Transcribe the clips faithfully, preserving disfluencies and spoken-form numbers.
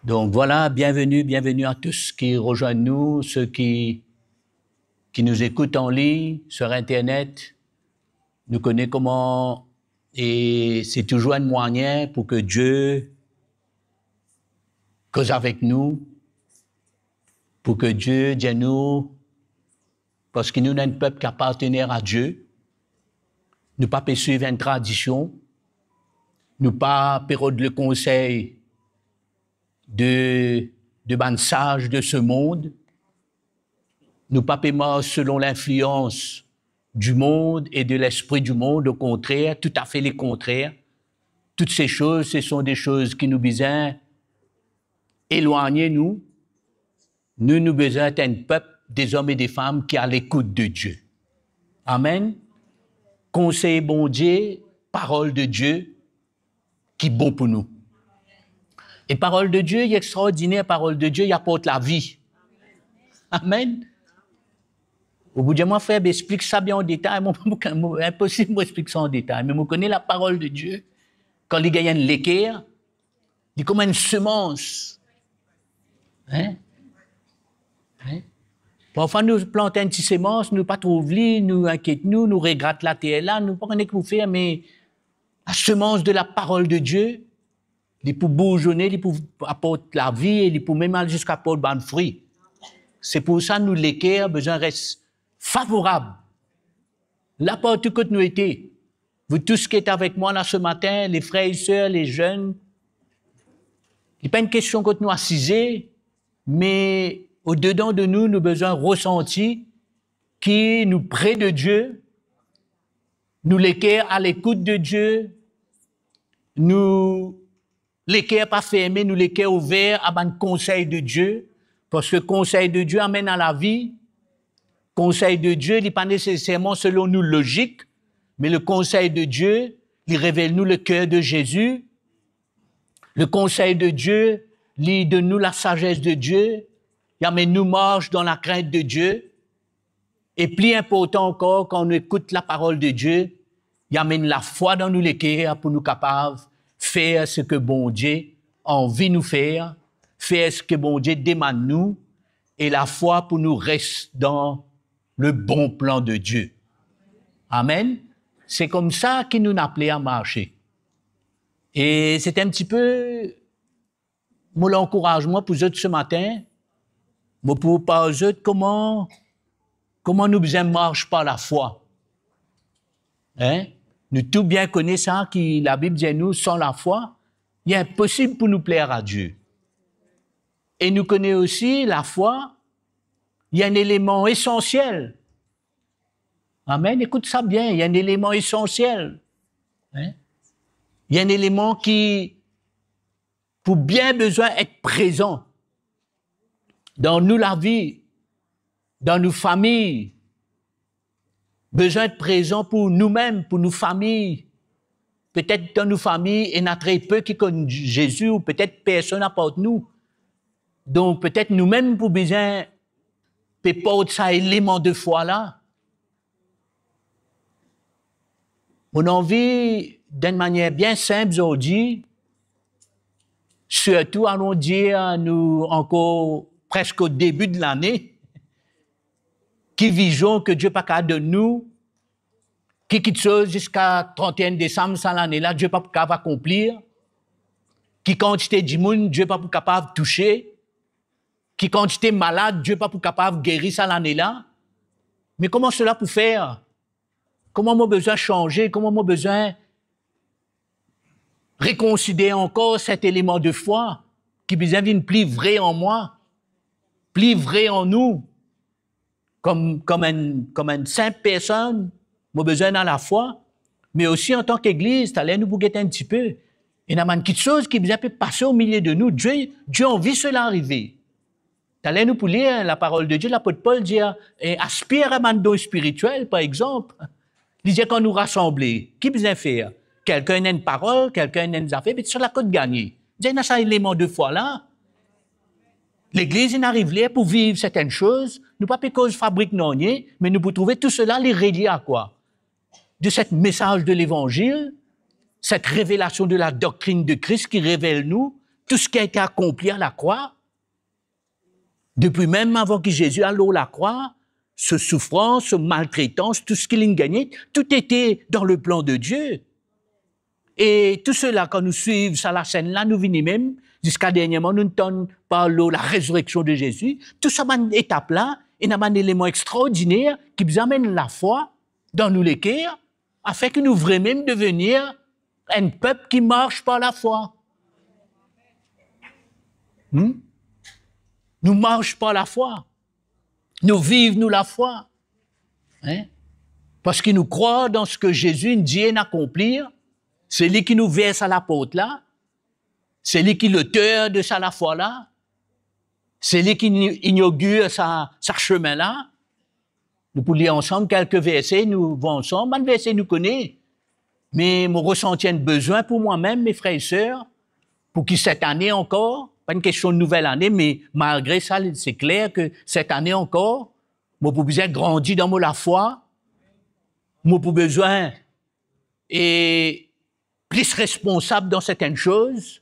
Donc voilà, bienvenue, bienvenue à tous qui rejoignent nous, ceux qui, qui nous écoutent en ligne, sur Internet. Nou kone kouma, e se touzour enn mwayin pou ki Die koz avek nou, pou ki Die dir nou, parski nou enn pep ki apartener a Die, nou pa pe swiv enn tradision, nou pa pe rod lekonsey de, de bann saz de se mond, nou pa pe mars selon linflians du monde et de l'esprit du monde, au contraire, tout à fait le contraire. Toutes ces choses, ce sont des choses ki nou bizin elwagne nou. Nou, nou bizin et enn pep, dezom e dezam ki a lekout de Die. Amen. Konsey Bondie, parol de Die, ki bon pou nou. E parol de Die, li extraordiner, parol de Die, li aport lavi. Amen. Ou pou dir mwa, frer, be explik sa bien an detay. Mwa, mwa, mwa, inposib mwa explik sa an detay, me mwa kone laparol de Die, kan li gagn enn leker, li kouma enn semans. Hein? Hein? Parfwa nou plant enn ti semans, nou pa trouv li, nou inkiet nou, nou regrat later la, nou pa kone ki pou fer, me la semence de la parole de Dieu, li pou bourzone, li pou aport lavi e li pou mem al ziska aport bann fri. Se pou sa nou leker bizin res favorab. La partou kot nou ete, vous tous qui êtes avec moi là ce matin, les frères et sœurs, les jeunes, li pa enn kestion kot nou asize, me odedan de nou, nou bizin resanti ki nou pre de Die, nou leker a lekout de Die, nou leker pa ferme, nou leker ouver a bann konsey de Die, parski konsey de Die amenn a lavi. Konsey de Die, li pa neseserman selon nou lozik, me lekonsey de Die, li revel nou leker de Zezi. Lekonsey de Die, li donn nou lasazes de Die, li amenn nou mars dan lakrint de Die. E pli inportan ankor, kan nou ekout laparol de Die, li amenn lafwa dan nou leker pou nou kapav fer seki Bondie anvi nou fer, fer seki Bondie demann nou, e lafwa pou nou res dan le bon plan de Die. Amen. Se koumsa ki nou apele a marse. E se enn tipe mo lankourazman pou zot se matin, mo pou parl zot kouma, kouma nou bizin mars par lafwa. Hein? Nou tou bien kone sa ki Labib dir nou, san lafwa, li inposib pou nou pler a Die. E nou kone osi lafwa, li enn eleman esansiel. Amen. Ekout sa bien, li enn eleman esansiel. Hein? Li enn eleman ki pou bien bizin et prezan dan nou lavi, dan nou fami, bizin et prezan pou noumem, pou nou fami. Petet dan nou fami, ena tre pe ki konn Zezi, ou petet personn apart nou. Donk, petet noumem pou bizin pe port sa eleman de fwa la. Mo anvi, dan enn manier bien sinp zordi, sirtou, alon dir, nou ankor preske o debi de lane, ki vizion ki Die pa kapav donn nou, ki kiksoz ziska trant e enn desam sa lane la, Die pa pou kapav akonplir, ki kantite dimoun Die pa pou kapav touse, ki kantite malad Die pa pou kapav geri sa lane la. Me kouma sela pou fer? Kouma mo bizin sanze? Kouma mo bizin rekonsider ankor set eleman de fwa ki bizin vinn pli vre an mwa, pli vre an nou? Kom, kom enn, kom enn sinp personn, mo bizin ena lafwa, me osi antan ki legliz, taler nou pou get enn tipe. Ena bann kiksoz ki bizin pe pase omilie de nou. Die, Die anvi sela arive. Taler nou pou lir laparol de Die, lapot Pol dir, e, aspir a bann don spiritiel, par exanp. Li dir kan nou rasanble, ki bizin fer? Kelkenn ena enn parol, kelkenn ena enn zafer, me sela kot gagne? Dir ena sa eleman de fwa la. Legliz inn ariv ler pou viv sertenn soz, nou pa pe koz fabrik nanye, me nou pou trouve tou sela li relie a kwa? De set mesaz de levanzil, set revelasion de la doktrin de Kris ki revel nou tout ce qui a été accompli à la croix, depi mem avan ki Zezi al lor lakrwa, so soufrans, so maltretans, tou seki linn gagne, tout ete dan le plan de Dieu. E tou sela, kan nou swiv sa lasenn la, nou vini mem, ziska dernyerman, nou tann parl lor la rezireksion de Zezi, tou sa bann etap la, ena bann eleman extraordiner ki bizin amenn lafwa dan nou leker, afin ki nou vremem devenir enn pep ki mars par lafwa. Hmm? Nou mars par lafwa. Nou viv nou lafwa. Hein? Parski nou krwar dan seki Zezi inn dir, inn akonplir, se li ki nou ouver sa laport la, se li ki loter de sa lafwa la, se li ki ini-, inogir sa, sa semin la. Nou pou lir ansam kelke verse, nou vwar ansam, bann verse nou kone. Me mo resanti enn bezwin pou mwa mem, me frer e ser, pou ki set ane ankor, pa enn kestion nouvel ane, me malgre sa, se kler ki set ane ankor, mo pou bizin grandi dan mo lafwa, mo pou bizin e plis responsab dan sertenn soz,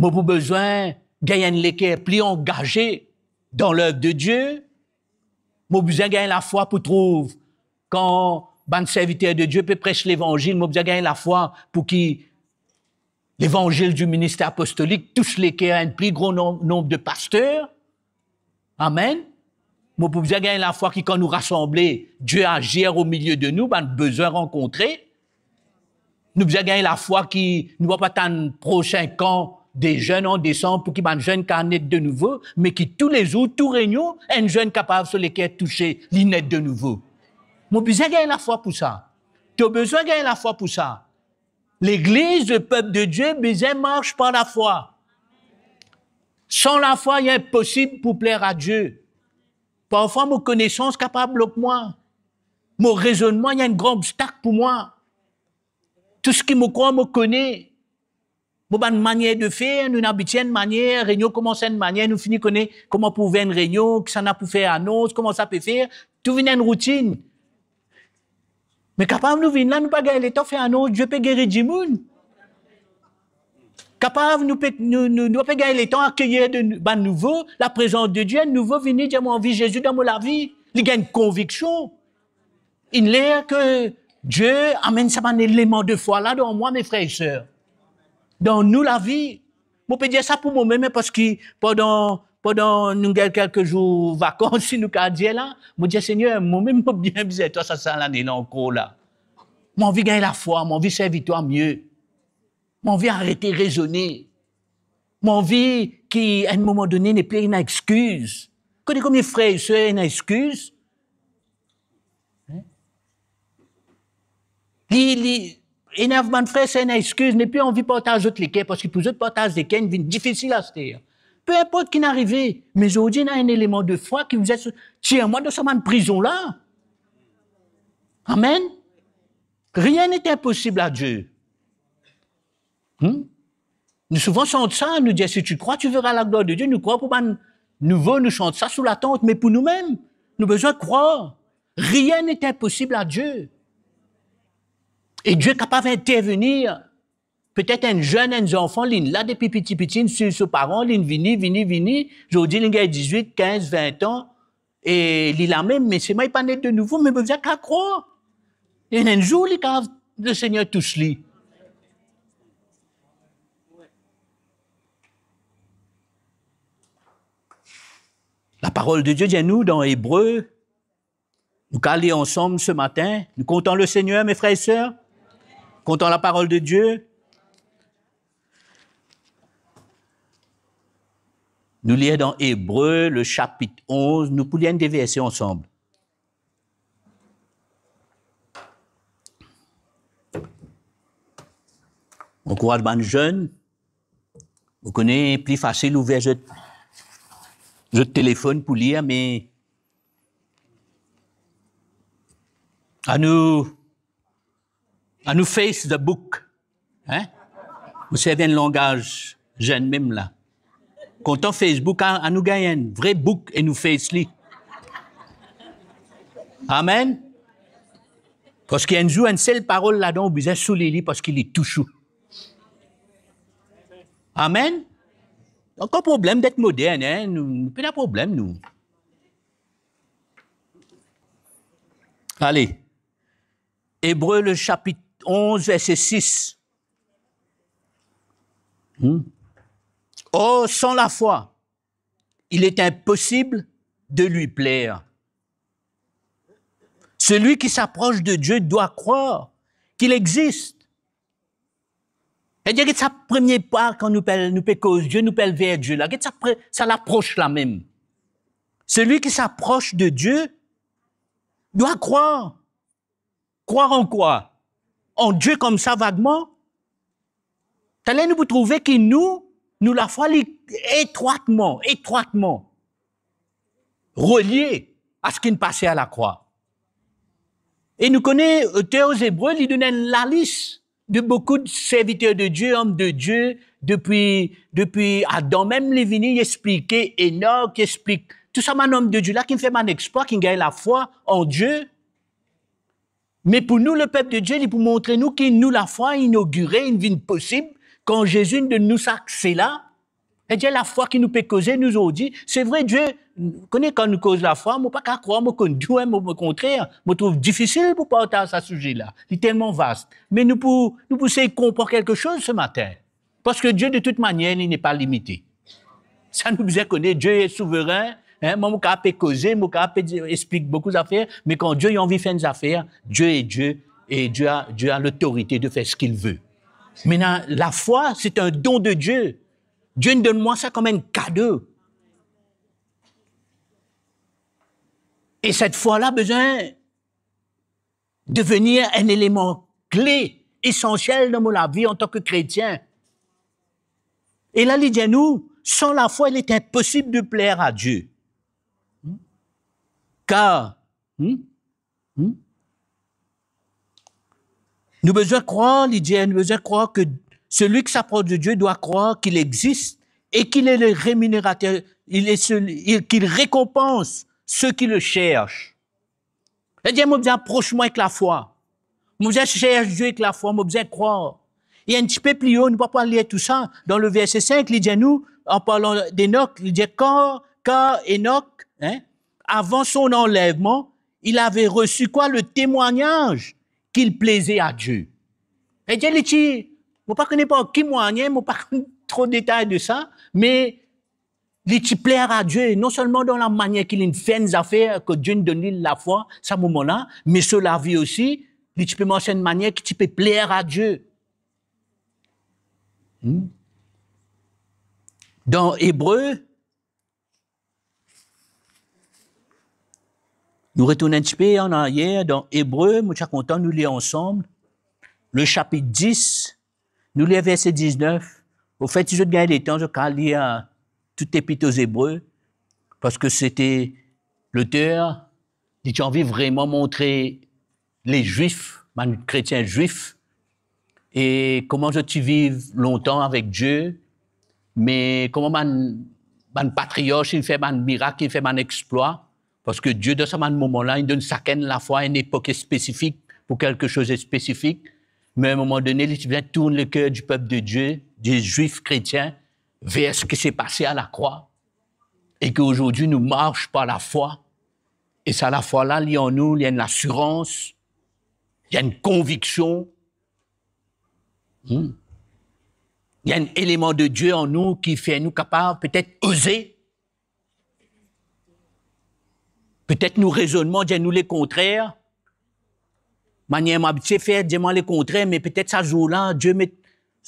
mo pou bizin gagn enn leker pli angaze dan lev de Die, mo bizin gagn lafwa pou trouv kan bann serviter de Die pe pres levanzil, mo bizin gagn lafwa pou ki levanzil di minister apostolik tous leker enn pli gran non-, nonb de paster. Amen. Mo pou bizin gagn lafwa ki kan nou rasanble, Die azir o milie de nou, bann bezwin rankontre. Nou bizin gagn lafwa ki nou pa pou atann prosin kan de zenn an desanm pou ki bann zenn kapav net de nouvo, me ki toulezour, tou reynion, enn zenn kapav so leker touse, li net de nouvo. Mo bizin gagn lafwa pou sa. To bizin gagn lafwa pou sa. Legliz, lepep de Die bizin mars par lafwa. San lafwa, li inposib pou pler a Die. Parfwa, mo konesans kapav blok mwa. Mo rezonnman, li enn gran obstak pou mwa. Tou seki mo krwar, mo kone. Mo bann manier de fer, nou inn abitie enn manier, reynion koumans enn manier, nou fini kone kouma pou ouver enn reynion, kisannla pou fer anons, kouma sa pe fer, tou vinn enn routinn. Me kapav nou vinn la, nou pa gagn letan fer anons, Die pe geri dimoun. Kapav nou pe, nou, nou, nou pa pe gagn letan akeyir de nou, bann nouvo, laprezans de Die, enn nouvo vini dir, mo anvi Zezi dan mo lavi. Li gagn konviksion. Inn ler ki Die amenn sa bann eleman de fwa la dan mwa, me frer e ser. Dan nou lavi. Mo pe dir sa pou momem, parski pandan, pandan nou gagn kelke zour vakans, si nou kapav dir la, mo dir, Segner, momem mo bien bizin twa sa, sa lane la ankor la. Mo anvi gagn lafwa, mo anvi servi twa mie. Mo anvi arete rezone. Mo anvi ki, a enn moman done, nepli ena exkiz. Kote konbien frer e ser ena exkiz? Hein? Li, li, ena bann frer e ser ena exkiz, nepli anvi partaz zot leker, parski pou zot partaz leker, inn vinn difisil aster. Pe inport ki inn arive, me zordi ena enn eleman de fwa ki bizin so-, tir mwa dan sa bann prizon la. Amen. Rien n'est impossible à Dieu. Hmm? Nou souvan sant sa, nou dir, si tu crois, tu verras la gloire de Dieu. Nou krwar pou bann nouvo, nou sant sa sou latant, me pou noumem, nou bizin krwar. Rien n'est impossible à Dieu. E Die kapav intervenir. Petet enn zenn, enn zanfan, linn la depi piti piti, linn swiv so paran, linn vini, vini, vini. Zordi, linn gagn dizwit, kinz, vin an. E li lamem, me selman li pa net de nouvo, me bizin kapav krwar. E enn zour, li kapav, Lesegner tous li. Laparol de Die dir nou dan Ebre, nou kapav lir ansam se matin. Nou kontan Lesegner, me frer e ser? Kontan laparol de Die? Nou lir dan Ebre, le sapit onz, nou pou lir enn de verse ansam. Ankouraz bann zenn. Mo kone pli fasil ouver zot, zot telefonn pou lir, me anou, anou face the book. Hein? Mo servi enn langaz zenn mem la. Kontan Facebook, a, anou gagn enn vre book e nou face li. Amen. Parski enn zour, enn sel parol ladan, ou bizin souliy li parski li tous ou. Amen. Ankor problem det modern, hein? Nou, nou pena problem, nou. Ale. Ebre, le chapitre onze, verset six. Hmm. Or, sans la foi, il est impossible de lui plaire. Celui qui s'approche de Dieu doit croire qu'il existe. Savedir, get sa premie pa, kan nou pe al, nou pe koz Die, nou pe al ver Die la. Get sa pre-, sa lapros la mem. Celui qui s'approche de Dieu doit croire. Croire en quoi? En Dieu comme ça, vaguement? Taler nou pou trouve ki nou, nou lafwa li etrwatman, etrwatman relie a seki pase a lakrwa. E nou kone, oter o Zebre, li donn enn lalis de boukou de serviter de Die, om de Die, depi, depi Adam mem li vini, li explike Enok, li explik tou sa bann om de Die la ki fer bann explwa, ki gagn lafwa an Die. Me pou nou, lepep de Die, li pou montre nou ki nou lafwa inogire, inn vinn posib kan Zezi inn donn nou sa akse la. Savedir lafwa ki nou pe koze nou zordi, se vre, Die, kone kan nou koz lafwa, mo pa kapav krwar mo konn tou, hein, mo, okontrer, mo trouv difisil pou partaz sa size la. Li telman vas. Me nou pou, nou pou sey konpran kelke soz se matin. Parski Die, de tout manier, li n'est pas limité. Sa nou bizin kone, Die est souverain, hein, mwa mo kapav pe koze, mo kapav pe dir, explik boukou zafer, me kan Die li anvi fer enn zafer, Die est Dieu, et Dieu a, Dieu a l'autorité de faire ce qu'il veut. Mintnan, lafwa, c'est un don de Dieu. Die inn donn mwa sa kom enn kado. E set fwa la bizin devenir enn eleman kle, esansiel dan mo lavi antan ki kretien. E la, li dir nou, sans la foi, il est impossible de plaire à Dieu. Hmm? Car, hmm? Hmm? Nou bizin krwar, li dir, nou bizin krwar que celui qui s'approche de Dieu doit croire qu'il existe et qu'il est le rémunérateur, il est celui, il, qu'il récompense ceux qui le cherchent. Savedir, mo bizin apros mwa ek lafwa. Mo bizin sers Die ek lafwa, mo bizin krwar. E enn tipe pli o, nou pa pou al lir tou sa, dan le verset cinq, li dir nou, an parlan d'Enok, li dir, car, car Enoch, hein, avant son enlèvement, il avait reçu quoi? Le témoignage qu'il plaisait à Dieu. Savedir, li ti, mo pa kone par ki mwayin, mo pa konn tro detay de sa, me li ti pler a Die, non selman dan lamanier ki linn fer enn zafer, ki Die inn donn li lafwa sa moman la, me so lavi osi, li ti pe mars enn manier ki ti pe pler a Die. Hmm? Dan Ebre, nou retourn enn tipe an arier, dan Ebre, mo ti a kontan nou lir ansam, le chapitre dix, nou lir verset dix-neuf. Anfet, si zot gagn letan, zot kapav lir, euh, tou Lepit o Zebre, parski se te loter, li ti anvi vreman montre Lezwif, bann kretien zwif, e kouma zot ti viv lontan avek Die, me kouma bann, bann patriark inn fer bann mirak, inn fer bann explwa, parski Die, dan sa bann moman la, inn donn sakenn lafwa enn epok spesifik pou kelke soz spesifik, me a enn moman done, li ti bizin tourn leker di pep de Die, di Zwif kretien, ver seki ti pase a lakrwa, e ki azordi nou mars par lafwa, e sa lafwa la, li an nou, li enn lasirans, li enn konviksion, hmm, li enn eleman de Die an nou ki fer nou kapav petet oze. Petet nou rezonnman dir nou lekontrer. Manier mo abitie fer, dir mwa lekontrer, me petet sa zour la, Die met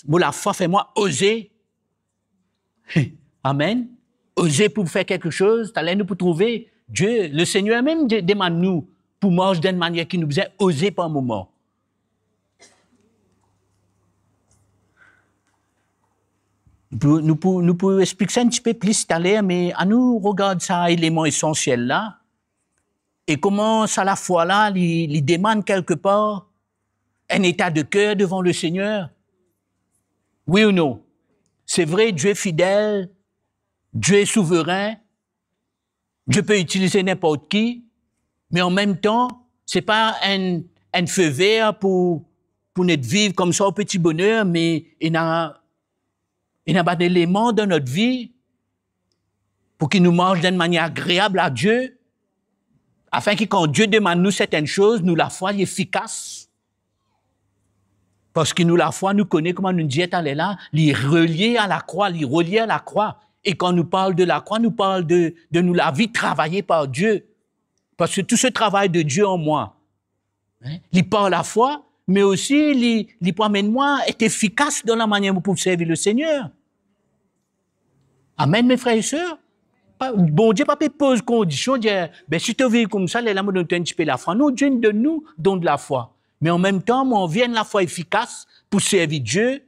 mo lafwa, fer mwa oze. Amen. Oze pou fer kelke soz, taler nou pou trouve Die, Lesegner mem de-, demann nou pou mars dan enn manier ki nou bizin oze par moman. Nou pou, nou pou, nou pou explik sa enn tipe plis taler, me anou regard sa eleman esansiel la, e kouma sa lafwa la, li, li demann kelkepar enn eta de ker devan Lesegner. Wi ou non? Se vre, Die fidel, Die souverin, Die pe itilize ninport ki, me an mem tan, se pa enn, enn fe ver pou, pou net viv koumsa o peti boner, me ena ena bann eleman dan not vi pou ki nou mars dan enn manier agreab a Die, afin ki kan Die demann nou sertenn soz, nou lafwa li efikas. Parski nou lafwa, nou kone, kouma nou dir taler la, li relie a lakrwa, li relie a lakrwa. E kan nou parl de lakrwa, nou parl de, de nou lavi travaye par Die. Parski tou se travay de Die an mwa, hein, li par lafwa, me osi li, li pou amenn mwa et efikas dan lamanier mo pou servi Lesegner. Amen, mes frères et sœurs. Pa, Bondie pa pe poz kondision, dir, "Be, si to viv koumsa, lerla mo donn twa enn tipe lafwa." Non, Die inn donn nou don de lafwa. Me anmemtan, mo anvi enn lafwa efikas pou servi Die,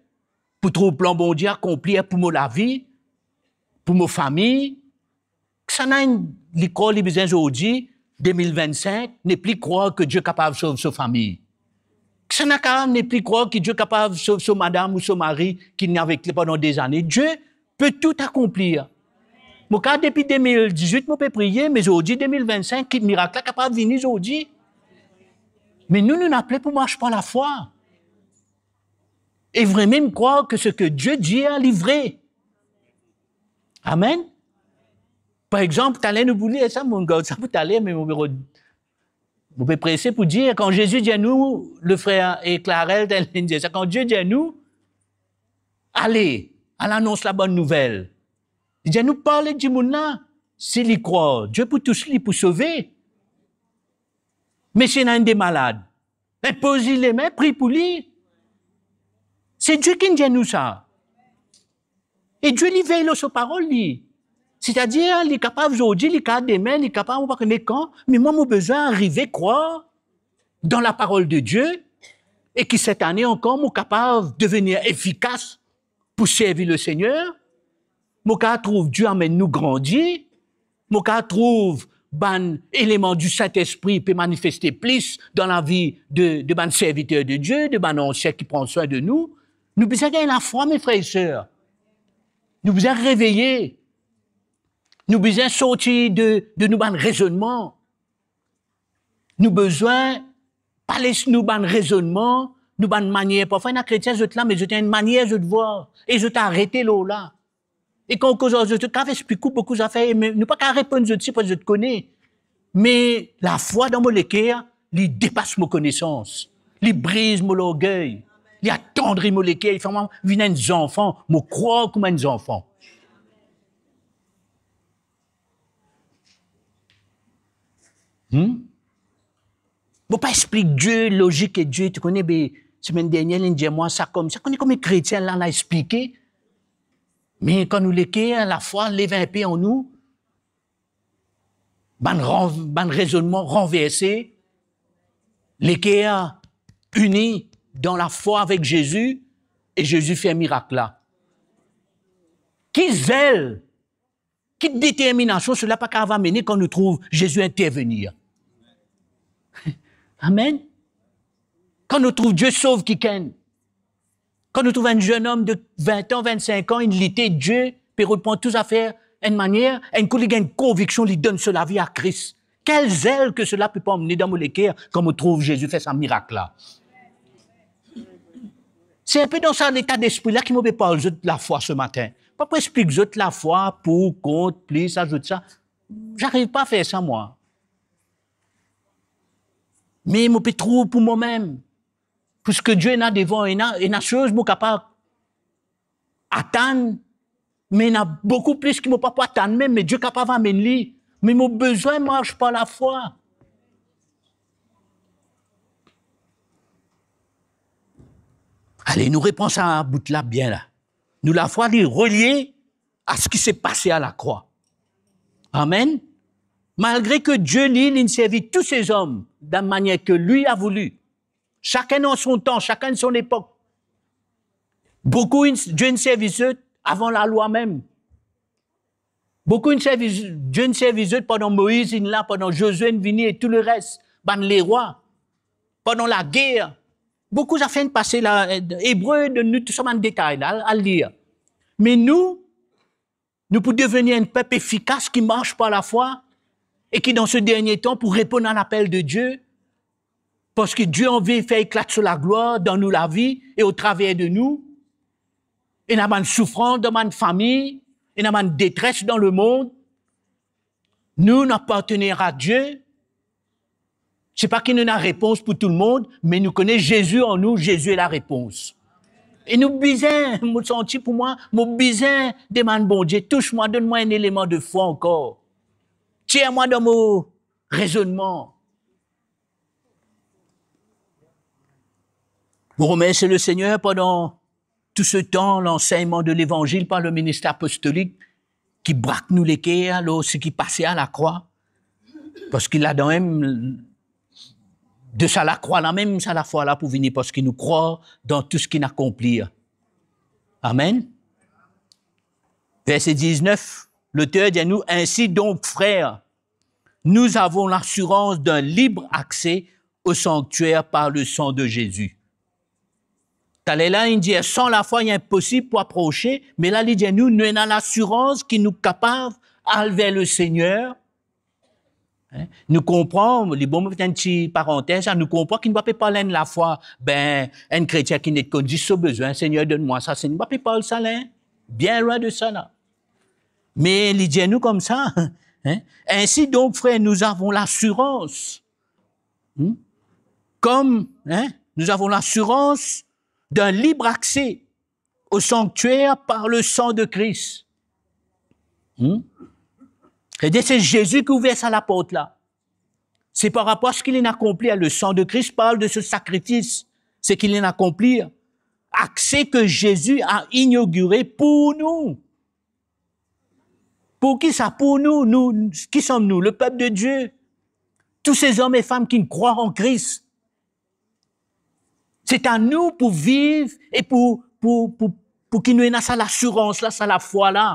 pou trouv plan Bondie akonpli pou mo lavi, pou mo fami. Kisannla inn, li krwar li bizin zordi, de mil vinn-sink, nepli krwar ki Die kapav sov so fami? Kisannla kapav nepli krwar ki Die kapav sov so madam ou so mari ki inn avek li pandan dezane? Die pe tou akonpli. Mo kapav depi de mil dizwit mo pe priye, me zordi de mil vinn-sink, ki mirak la kapav vini zordi. Me nou, nou apele pou mars par lafwa. E vremem krwar ki seki Die dir, li vre. Amen. Par exanp, taler nou pou lir sa, mo gard sa pou taler, me mo pe rod-, mo pe prese pou dir, kan Zezi dir nou, le frer e Clarel, taler inn dir sa, kan Die dir nou, "Ale, al anons labonn nouvel," li dir nou, "Parl ek dimoun la, si li krwar, Die pou tous li, pou sove." Me si ena enn de malad, inpoz li lame, priy pou li. Se Die ki'nn dir nou sa. E Die, li vey lor so parol, li. Setadir, li kapav zordi, li kapav demin, li kapav mo pa kone kan, me mwa, mo bizin arive krwar dan laparol de Die, e ki set ane ankor, mo kapav devenir efikas pou servi Lesegner. Mo kapav trouv Die amenn nou grandi. Mo kapav trouv bann eleman di Sintespri pe manifeste plis dan lavi de, de bann serviter de Die, de bann ansien ki pran swin de nou. Nou bizin gagn lafwa, mes frères et sœurs. Nou bizin reveye. Nou bizin sorti de, de nou bann rezonnman. Nou bizin pa les nou bann rezonnman, nou bann manier. Parfwa, ena kretien, zot la, me zot ena enn manier zot vwar, e zot arete lor la. E kan ou koz ar zot, zot kapav explik ou boukou zafer, me nou pa kapav reponn zot si, parski zot kone. Me lafwa dan mo leker, li depas mo konesans. Li briz mo lorgey. Li atandri mo leker, li fer mwa vinn enn zanfan, mo krwar kouma enn zanfan. Hmm? Mo pa explik Die, lozik e Die, to kone, be, semenn dernier, li'nn dir mwa sa koumsa, kone kouma kretien la, la explike. Me kan nou leker, lafwa lev inpe an nou, bann ran-, bann rezonnman ranverse, leker ini dan lafwa avek Zezi, e Zezi fer mirak la. Ki zel, ki determinasion sela pa kapav amene kan nou trouv Zezi intervenir? Amen. Kan nou trouv Die sov kikenn, kan nou trouv enn zennom de vin an, vinn-sink an, inn lite, Die pe rod pran tou zafer enn manier, enn kou li gagn konviksion, li donn so lavi a Kris. Kel zel ki sela pe pa amene dan mo leker kan mo trouv Zezi fer sa mirak la? Se inpe dan sa leta despri la ki mo pe parl zot lafwa se matin. Pa pou explik zot lafwa, pou, kont, plis, azout sa. J'arrive pas à faire ça, moi. Me mo pe trouv pou momem. Pou seki Die ena devan, ena, ena soz mo kapav atann, me ena boukou plis ki mo pa pou atann mem, me Die kapav amenn li. Me mo bizin mars par lafwa. Ale, nou repran sa bout la bien la. Nou lafwa, li relie a seki se pase a lakrwa. Amen. Malgre ki Die, li, li'nn servi tou se zom dan manier ki li a voulu. Chacun en son temps, chacun son époque. Boukou inn, Die inn servi zot avan lalwa mem. Boukou inn servi, Die inn servi zot pandan Moiz inn la, pandan Zozwe inn vini e tou leres, bann lerwa, pandan lager. Boukou zafer inn pase la, Ebre donn nou tou sa bann detay la, al, al lir. Me nou, nou pou devenir enn pep efikas ki mars par lafwa e ki dan se dernie tan pou reponn a lapel de Die, parski Die anvi fer eklat so laglwar dan nou lavi e otraver de nou. ena bann soufrans dan bann fami, ena bann detres dan lemond, nou, nou apartener a Die. Se pa ki nou ena repons pou tou lemond, me nou kone Zezi an nou, Zezi larepons. E nou bizin, mo santi pou mwa, mo bizin demann Bondie, tous mwa, donn mwa enn eleman de fwa ankor. Tir mwa dan mo rezonnman. Mo remersie Lesegner pandan tou se tan, lansegnman de levanzil par le minister apostolik ki brak nou leker lor seki pase a lakrwa, parski ladan mem de sa lakrwa la mem, sa lafwa la pou vini, parski nou krwar dan tou seki inn akonpli. Amen. Verse diznef, loter dir nou, "Ainsi donc, frères, nous avons l'assurance d'un libre accès au sanctuaire par le sang de Jésus." Taler la, inn dir, san lafwa, li inposib pou aprose, me la, li dir nou, nou ena lasirans ki nou kapav al ver Lesegner. Hein? Nou konpran, li bon, mo fer enn ti parantez, hein, nou konpran ki nou pa pe parl enn lafwa, ben, enn kretien ki net konn zis so bezwin, "Segner, donn mwa sa, Segner," nou pa pe parl sa la, hein? Bien lwin de sa la. Me li dir nou koumsa, hein? "Ainsi donc, frères, nous avons l'assurance." Hmm? Comme, hein, nous avons l'assurance d'un libre accès au sanctuaire par le sang de Christ. Hmm? Setadir, se Zezi ki ouver sa laport la. Se par rapor a seki linn akonpli, le sang de Christ parle de ce sacrifice, seki linn akonpli. Accès que Jésus a inauguré pour nous. Pou kisa? Pou nou, nou, qui sommes-nous? Le peuple de Dieu. Tous ces hommes et femmes qui croient en Christ. Se a nou pou viv e pou, pou, pou, pou ki nou ena sa lasirans la, sa lafwa la.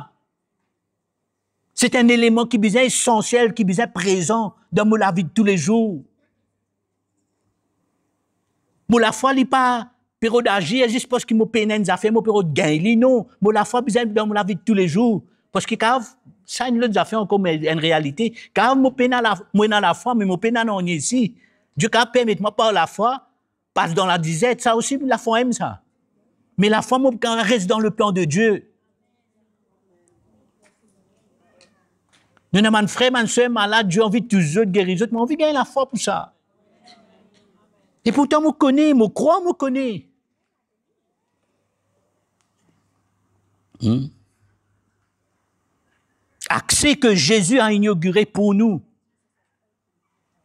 Se enn eleman ki bizin esansiel, ki bizin prezan dan mo lavi de toulezour. Mo lafwa, li pa pe rod azir zis parski mo pena enn zafer, mo pe rod gagn li, non. Mo lafwa bizin dan mo lavi de toulezour. Parski kapav, sa enn lot zafer ankor, me enn realite. Kapav mo pena la, mo ena lafwa, me mo pena nanye isi. Die kapav permet mwa par lafwa pas dan ladizert, sa osi lafwa mem sa. Me lafwa mo kapav res dan le plan de Die. Nou ena bann frer, bann ser malad, Die anvi tous zot, geri zot, me anvi gagn lafwa pou sa. E pourtan mo kone, mo krwar mo kone. Hmm. Accès que Jésus a inauguré pour nous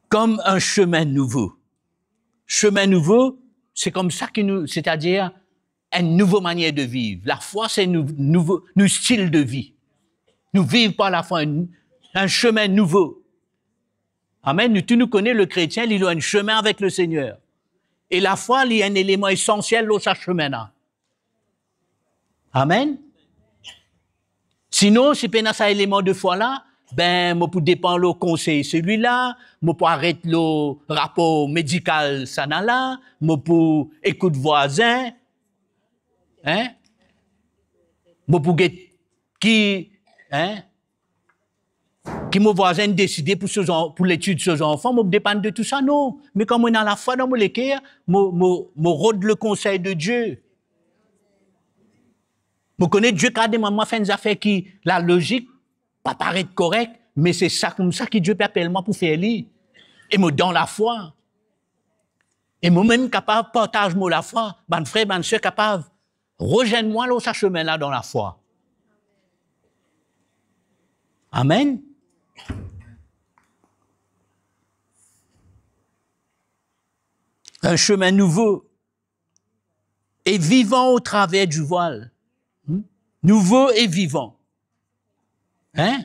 comme un chemin nouveau. Chemin nouveau, se koumsa ki nou, setadir enn nouvo manier de viv. Lafwa, se nou, nouvo, nou stil de vi. Nou viv par lafwa, enn, enn semin nouvo. Amen. Nou tou nou kone le kretien, li lor enn semin avek Lesegner. E lafwa, li enn eleman esansiel lor sa semin la. Amen. Sinon, si pena sa eleman de fwa la, ben, mo pou depan lor konsey selila, mo pou aret lor rapor medikal sa nala, mo pou ekout vwazin, hein? Mo pou get ki, hein? Ki mo vwazin deside pou so zan-, pou letid so zanfan, mo depann de tou sa, non. Me kan mo ena lafwa dan mo leker, mo, mo, mo rod le konsey de Die. Mo kone Die kapav demann mwa fer enn zafer ki lalozik pa paret korek, me se sa koumsa ki Die pe apel mwa pou fer li. E mo dan lafwa. E mo mem kapav partaz mo lafwa, bann frer, bann ser kapav rezenn mwa lor sa semin la dan lafwa. Amen. Un chemin nouveau et vivant au travers du voile. Hmm? Nouveau et vivant. Hein?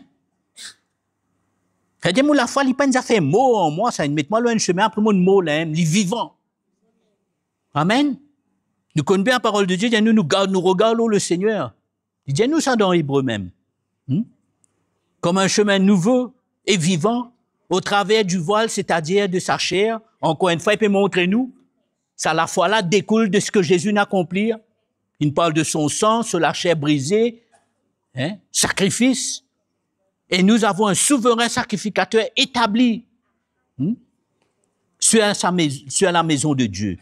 Setadir mo lafwa, li pa enn zafer mor an mwa, sa, inn met mwa lor enn semin, apre mo mor la, hein, li vivan. Amen. Nou konn bien laparol de Die, dir nou, nou gard nou regard lor Lesegner. Li dir nou sa dan Ebre mem. Hmm? Comme un chemin nouveau et vivant au travers du voile, c'est-à-dire de sa chair. Ankor enn fwa, li pe montre nou, sa lafwa la dekoul de ce que Jésus a accompli. Il parle de son sang, sur la chair brisée, hein, sacrifice. Et nous avons un souverain sacrificateur établi, hmm, sur sa mais-, sur la maison de Dieu.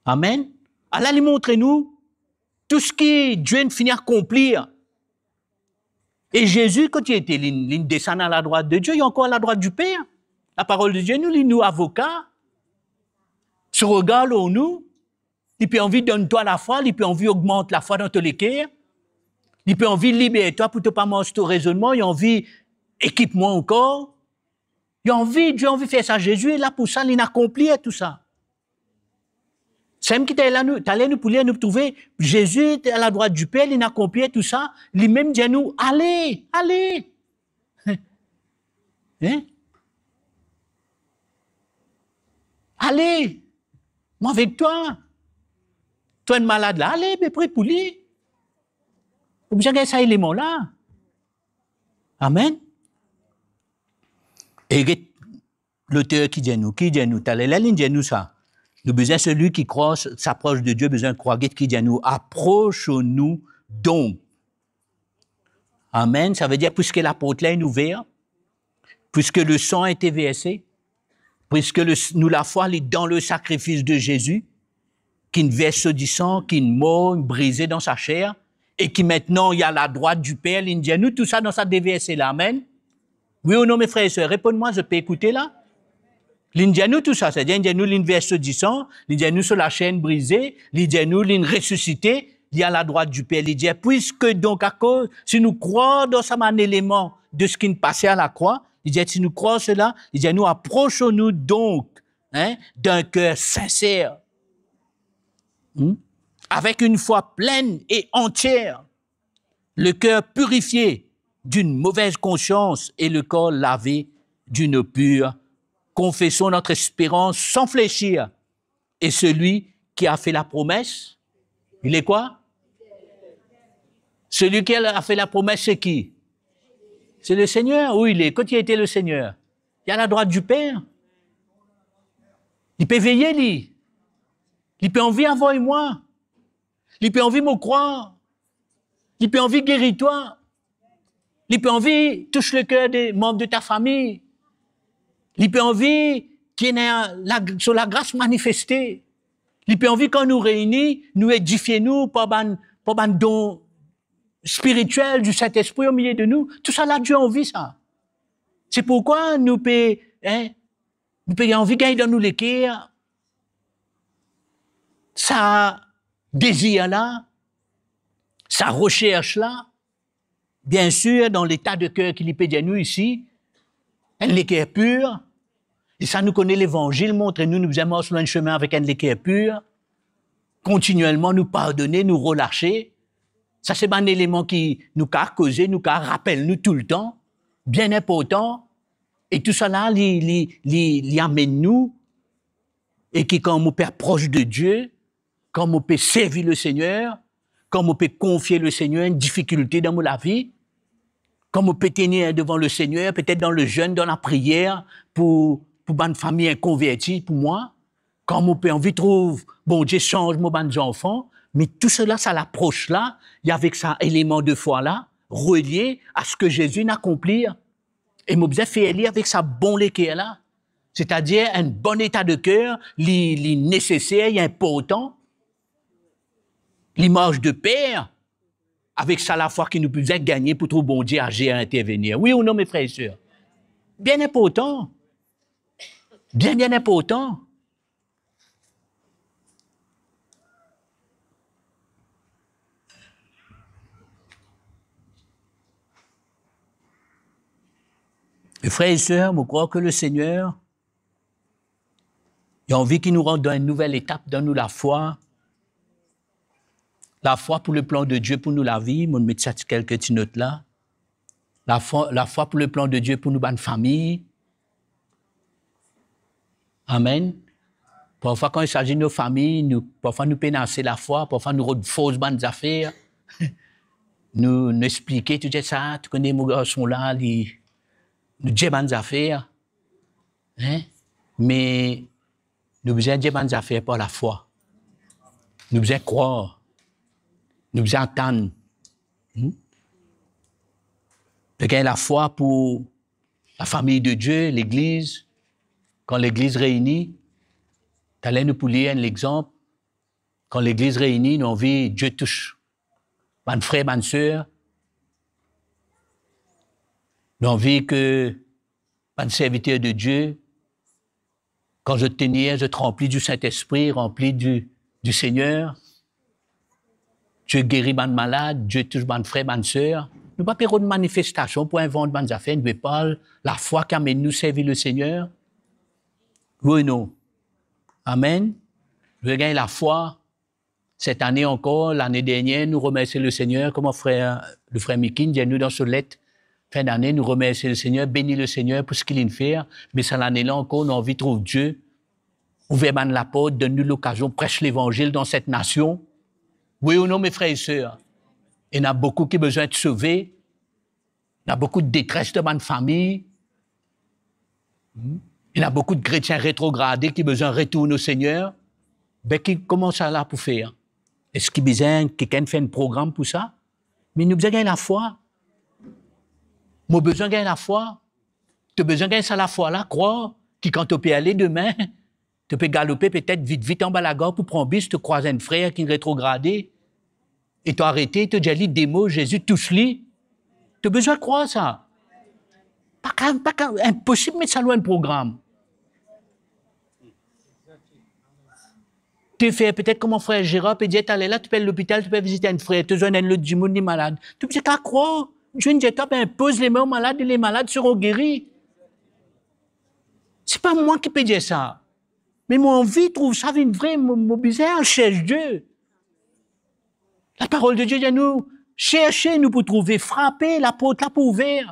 Amen. Ala li montre nou, tou seki Dieu inn fini akonplir. E Zezi, kot li ete, li, li desann a ladrwat de Dieu, li ankor a ladrwat di Per. Laparol de Dieu, nou li nou avoka. So regar lor nou, li pe anvi donn twa lafwa, li pe anvi ogmant lafwa dan to leker. Li pe anvi liber twa pou to pa mars to rezonnman, li anvi ekip mwa ankor. Li anvi, Dieu anvi fer sa. Zezi la pou sa, li inn akonplir tou sa. Samem ki taler nou, taler nou pou lir, nou pou trouve Zezi a ladrwat di Per, li inn akonplir tou sa, limem dir nou, ale, ale. Hein? Ale, mo avek twa. Twa enn malad la, ale, be pre pou li. Ou bizin gagn sa eleman la. Amen. E get loter ki dir nou, ki dir nou, taler la li dir nou sa. Nou bizin, celui qui croit s'approche de Dieu, bizin krwar, get ki dir nou, approchons-nous donc. Amen. Savedir, puiske laport la inn ouver, puiske le sang a été versé, puiske le, nou lafwa li dan le sakrifis de Zezi, ki'nn vers so disan, ki'nn mor, brize dan sa ser, e ki aster li a ladrwat di Per, li'nn dir nou tou sa dan sa de verse la. Amen. Wi ou non, mes frères et sœurs? Reponn mwa, zot pe ekoute la? Li'nn dir nou tou sa, setadir li'nn dir nou li'nn vers so disan, li'nn dir nou so laser inn brize, li'nn dir nou li'nn resisite, li a ladrwat di Per. Li dir, puiske donk, akoz, si nou krwar dan sa bann eleman de seki inn pase a lakrwa, li dir, si nou krwar sela, li dir nou, approchons-nous donc, hein, d'un cœur sincère, hmm, avec une foi pleine et entière, le cœur purifié d'une mauvaise conscience et le corps lavé d'une eau pure. Confessons notre espérance sans fléchir. Et celui qui a fait la promesse, il est quoi? Celui qui a fait la promesse, c'est qui? C'est le Seigneur. Où il est? Kot li ete, le Seigneur? Li a ladrwat di Per. Li pe veye li. Li pe anvi avoy mwa. Li pe anvi mo krwar. Li pe anvi geri twa. Li pe anvi tous le cœur des membres de ta famille. Li pe anvi ki ena la, so lagras manifeste. Li pe anvi kan nou reini, nou edifie nou par bann, par bann don spirituel du Saint-Esprit au milieu de nous. Tousala Dieu anvi sa. Se pourkwa nou pe, hein, nou pe anvi gagn dan nou leker sa dezir la, sa resers la, biensir, dan leta de ker ki li pe dir nou isi, enn leker pir. E sa nou kone Levanzil montre nou, nou bizin mars lor enn semin avek enn leker pir. Kontinielman nou pardone, nou relase. Sa se bann eleman ki nou kav koze, nou kav rapel nou toultan, bien inportan. E tousala li, li, li, li amenn nou, e ki kan mo pe apros de Die, kan mo pe servi Lesegner, kan mo pe konfie Lesegner enn difikilte dan mo lavi, kan mo pe tenir devan Lesegner, petet dan lezenn, dan lapriyer, pou, pou bann fami inkonverti, pou mwa, kan mo pe anvi trouv Bondie sanz mo bann zanfan, me tousala, sa lapros la, li avek sa eleman de fwa la, relie a seki Zezi inn akonplir. E mo bizin fer li avek sa bon leker la, setadir enn bon eta de ker, li, li neseser, li inportan, li mars de per avek sa lafwa ki nou bizin gagne pou trouv Bondie azir, intervenir. Wi ou non, me frer e ser? Bien inportan. Bien, bien inportan. E frer e ser, mo krwar ki Lesegner, li anvi ki nou rant dan enn nouvel etap dan nou lafwa. Lafwa pou leplan de Die pou nou lavi, mo met sa ti kelke ti not la. Lafwa, lafwa pou leplan de Die pou nou bann fami. Amen. Parfwa kan il s'agit de nos familles, nou, parfwa nou pena ase lafwa, parfwa nou rod fors bann zafer. Nou, nou explike, tou dir sa, to kone mo garson la, li, nou dir bann zafer. Hein? Me nou bizin dir bann zafer par lafwa. Nou bizin krwar. Nou bizin atann. Hmm? Pe gagn lafwa pou lafami de Die, legliz. Kan legliz reini, taler nou pou lir enn lexanp. Kan legliz reini, nou anvi Die tous bann frer, bann ser, nou anvi ki bann serviter de Die, kan zot tenir, zot ranpli di Sintespri, ranpli di, di Segner, Die geri bann malad, Die tous bann frer, bann ser. Nou pa pe rod manifestasion pou invant bann zafer, nou pe parl lafwa ki amenn nou servi Lesegner. Wi ou non? Amen. Nou gagn lafwa. Set ane ankor, lane dernier, nou remersie Lesegner, kouma frer, le frer Mikin dir nou dan so let fin dane, nou remersie Lesegner, beni Lesegner pou seki linn fer, me sa lane la ankor, nou anvi trouv Die ouver bann laport, donn nou lokazion pres levanzil dan set nasion. Wi ou non, me frer e ser? Ena boukou ki bizin et sove, ena boukou de detres dan bann fami. Hmm? Ena boukou de kretien retrograde ki bizin retourn o Segner. Be ki, kouma sa la pou fer? Eski bizin kikenn fer enn program pou sa? Me nou bizin gagn lafwa. Mo bizin gagn lafwa. To bizin gagn sa lafwa la, krwar ki kan to pe ale demin, to pe galope petet vit vit anba lagar pou pran bis, to krwaz enn frer ki retrograde, e to arete, to dir li de mo, Zezi tous li. To bizin krwar sa. Pa ka, pa ka, inposib met sa lor enn program. To fer petet kouma frer Zerar pe dir taler la, to pe al lopital, to pe vizit enn frer, to zwenn enn lot dimoun li malad. To bizin kapav krwar. Dieu dir twa, be, inpoz lame o malad e le malad seron geri. Se pa mwa ki pe dir sa. Me mo anvi trouv sa vinn vre, mo, mo bizin al sers Die. Laparol de Die dir nou, serse, nou pou trouve, frape, laport la pou ouver.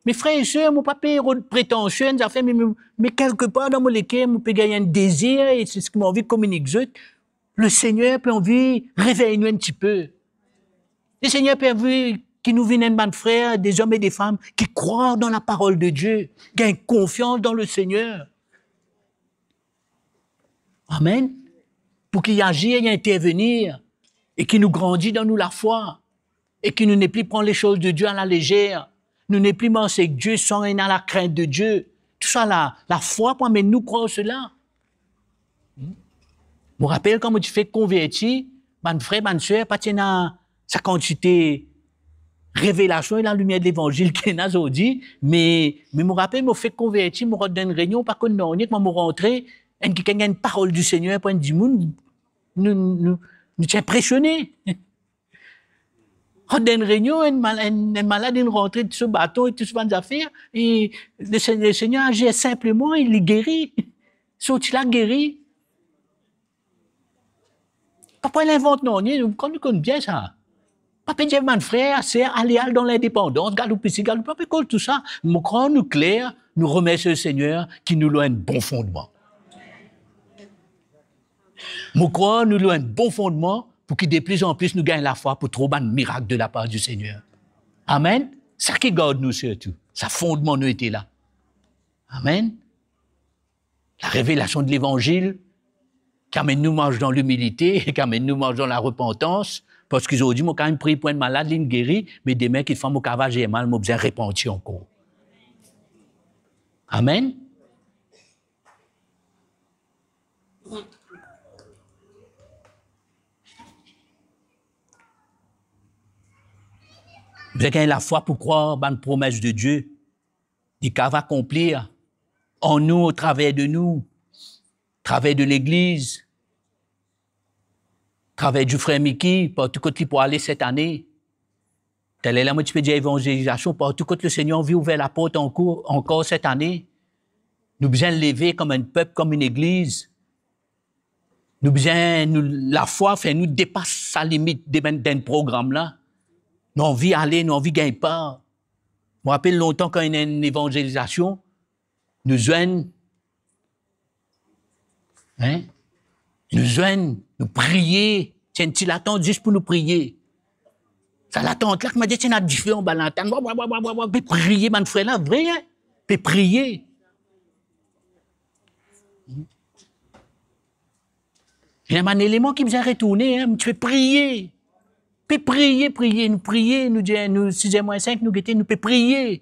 Me frer e ser, mo pa pe rod pretansie, enn zafer, me, me, me kelkepar dan mo leker, mo pe gagn enn dezir, e se seki mo anvi kominik zot. Lesegner pe anvi revey nou enn tipe. Lesegner pe anvi ki nou vinn enn bann frer, de zom e de fam ki krwar dan laparol de Die, gagn konfians dan Lesegner. Amen. Pou ki li azir, li intervenir, e ki nou grandi dan nou lafwa, e ki nou nepli pran lesoz de Die a la lezer. Nou nepli mars ek Die san ena lakrint de Die. Tousala, lafwa pou amenn nou krwar sela. Hmm? Mo rapel kan mo ti fek konverti, bann frer, bann ser, pa ti ena sa kantite revelasion e lalimier de levanzil ki ena zordi, me, me mo rapel, mo fek konverti, mo rant dan enn reynion, pa konn nanye, kouma mo rantre, enn kikenn gagn enn parol di Segner pou enn dimoun, nou, nou, nou ti inpresione. Rant dan enn reynion, enn mal-, enn, enn malad, inn rantre, so baton e tou so bann zafer, e le Se-, Lesegner azir sinpleman, e li geri. Sorti la geri. Pa pou al invant nanye, nou, kan nou konn bien sa. Pa pe dir bann frer, ser, ale, al dan lindepandans, galoup isi, galoup la, pa pe koz tou sa. Mo krwar nou kler, nou remersie Lesegner ki nou lor enn bon fondman. Mo krwar nou lor enn bon fondman pou ki de pli an pli nou gagn lafwa pou trouv bann mirak de lapar di Segner. Amen. Sa ki gard nou sirtou, sa fondman nou ete la. Amen. Larevelasion de levanzil ki amenn nou mars dan limilite, ki amenn nou mars dan larepantans, parski zordi mo kapav priy pou enn malad, linn geri, me demin kikfwa mo kapav al mal, mo bizin repanti ankor. Amen. Bizin gagn lafwa pou krwar bann promes de Die. Li kapav akonplir an nou, atraver de nou, atraver de legliz, atraver di frer Miki, partou kot li pou ale set ane. Taler la, mo ti pe dir evanzelizasion, partou kot Lesegner anvi ouver laport ankor, ankor set ane. Nou bizin leve kom enn pep, kom enn legliz. Nou bizin, nou, lafwa fer nou depas sa limit de bann, dan program la. Nou anvi ale, nou anvi gagn par. Mo rapel lontan kan ena enn evanzelizasion, nou zwenn, hein? Nou zwenn, nou priye, ti enn ti latant zis pou nou priye. Sa latant la, kouma dir ti ena dife anba latant, wa, wa, wa, pe priye, bann frer la, vre, hein? Pe priye. Ena bann eleman ki bizin retourne, hein, nou ti pe priye. Pe priye, priye, nou priye, nou dir, nou, siz er mwin sink, nou gete, nou pe priye.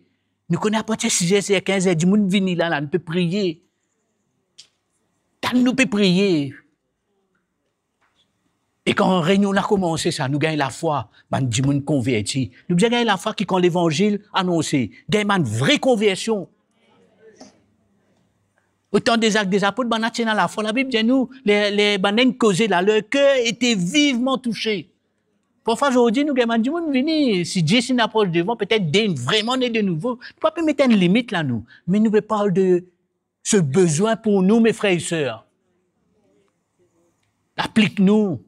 Nou kone apartir siz er, siz er kinz er, dimoun vini la, la, nou pe priye. Tann nou pe priye. E kan reynion la koumanse sa, nou gagn lafwa, bann dimoun konverti. Nou bizin gagn lafwa ki kan levanzil anonse, gagn bann vre konversion. Otan de Zak de Zapot, bann la ti ena lafwa. Labib dir nou, le, le, bann la inn koze la, leur cœur était vivement touché. Parfwa zordi, nou gagn bann dimoun vini, si zis inn apros devan, petet de, vreman ne de nouvo. Nou pa pe met enn limit la, nou. Me nou pe parl de se bezwin pou nou, me frer e ser. Aplik nou.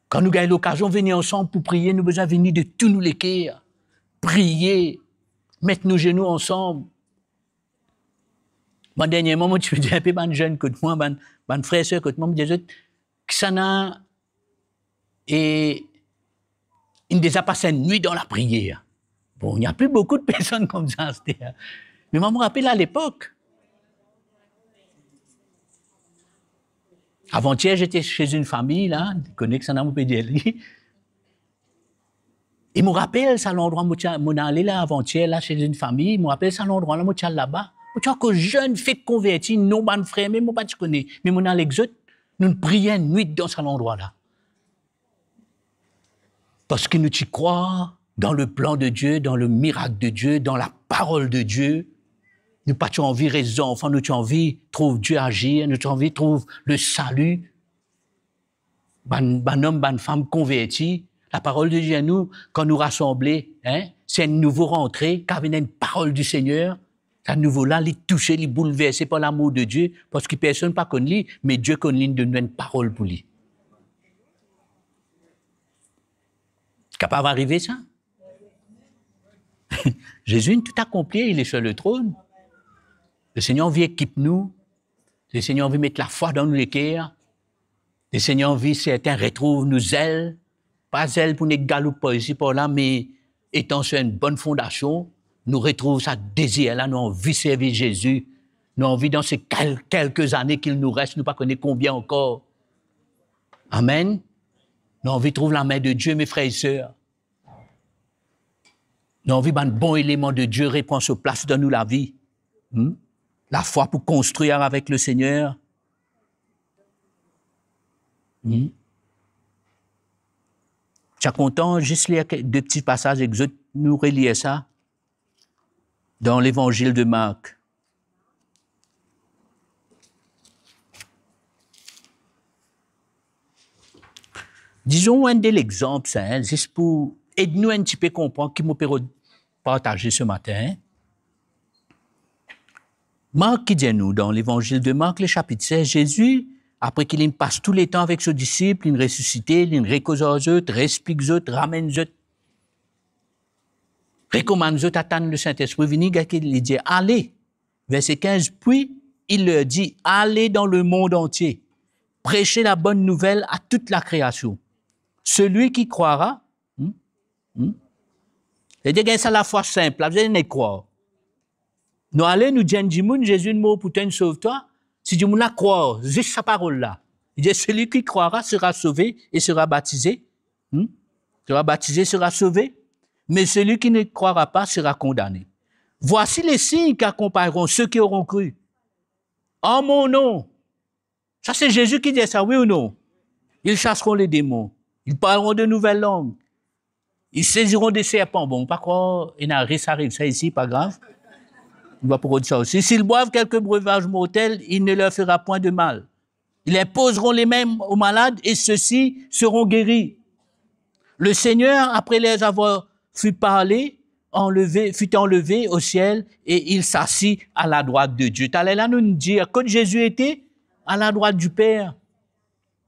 Kan nou gagn lokazion vini ansam pou priye, nou bizin vini de tou nou leker. Priye, met nou zenou ansam. Mwa, dernyerman, mo ti pe dir inpe bann zenn kot mwa, bann, bann frer e ser kot mwa, mo dir zot, kisannla, e, inn deza pas enn nwit dan lapriyer? Bon, il n'y a plus beaucoup de personnes comme ça, aster. Me mwa, mo rapel alepok. Avant-hier, j'étais chez une famille, la, kone kisannla mo pe dir li. E mo rapel sa landrwa mo ti al, mo ale la avant-hier la, chez une famille, mo rapel sa landrwa la, mo ti al laba. Mo ti ankor zenn, fek konverti, non bann frer, me mo pa ti kone. Me mo al ek zot, nou priye enn nwit dan sa landrwa la. Parski nou ti krwar dan le plan de Dieu, dan le mirak de Dieu, dan laparol de Dieu. Nou pa ti anvi res zanfan, nou ti anvi trouv Dieu agir, nou ti anvi trouv le salut. Bann, bann om, bann fam konverti, laparol de Dieu, nou, kan nou rasanble, hein, se enn nouvo rantre, kan vinn enn parol du Seigneur, sa nouvo la, li touse, li boulverse par lamour de Dieu, parski personn pa konn li, me Dieu konn li, donn nou enn parol pou li. Kapav arive sa? Zezi inn tou akonpli, il est sur le trône. Le Seigneur anvi ekip nou. Le Seigneur anvi met lafwa dan nou leker. Le Seigneur anvi sertin retrouv nou zel. Pa zel pou nou galoup par isi, par la, me etan sur enn bonn fondasion, nou retrouv sa dezir la, nou anvi servi Zezi. Nou anvi dan se kel-, kelke zane ki nou res, nou pa kone konbien ankor. Amen. Nou anvi trouv lame de Dieu, me frer e ser. Nou anvi bann bon eleman de Dieu repran so plas dan nou lavi. Hmm? Lafwa pou konstrir avek le Seigneur. Hmm? Ti a kontan zis lir ke-, de pti pasaz ek zot, nou relir sa dan Levanzil de Mark. Dizon enn de lexanp sa, hein, zis pou ed nou enn tipe konpran ki mo pe rod partaze se matin, hein. Mark ki dir nou dan Levanzil de Mark, le sapit sez, Zezi, apre ki linn pas tou letan avek so disip, linn resisite, linn rekoz ar zot, resplik zot, ramenn zot, rekomann zot atann le Sintespri vini, gete ki li dir, "Ale." Verse quinze, puis il leur dit, "Allez dans le monde entier, prêchez la bonne nouvelle à toute la création. Celui qui croira," hmm, hmm, li dir, gagn sa lafwa sinp la, bizin krwar. Nou ale, nou dir enn dimoun, Zezi inn mor pou twa, inn sov twa, si dimoun la krwar zis sa parol la, li dir, "Celui qui croira sera sauvé et sera baptisé." Hmm? Sera baptisé, sera sauvé, mais celui qui ne croira pas sera condamné. Voici les signes qui accompagneront ceux qui auront cru. En mon nom. Sa se Zezi ki dir sa, wi ou non? Ils chasseront les démons. Ils parleront de nouvelles langues. Ils saisiront des serpents. Bon, pa krwar ena ris ariv sa isi, pa grav. Nou va pou rod sa osi. S'ils boivent quelque breuvage mortel, il ne leur fera point de mal. Ils imposeront les mains aux malades et ceux-ci seront guéris. Le Seigneur, après les avoir fait parler, enlevé, fut enlevé au ciel et il s'assit à la droite de Dieu. Taler la, nou dir, kot Zezi ete? À la droite du Père.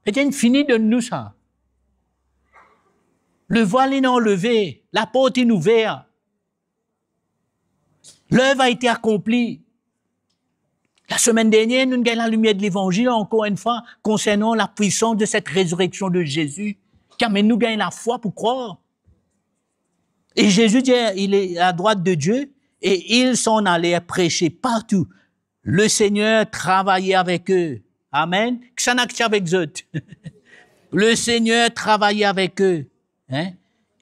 Ete inn fini donn nou sa. Le voile est enlevé, la porte est ouverte. L'œuvre a été accomplie. Lasemenn dernier, nou gagn lalimier de Levanzil, ankor enn fwa, konsernan lapwisans de set rezireksion de Zezi, ki amenn nou gagn lafwa pou krwar. E Zezi dir, il est à droite de Dieu, et ils s'en allèrent prêcher partout. Le Seigneur travaillait avec eux. Amen. Kisannla ki ti avek zot? Le Seigneur travaillait avec eux, hein,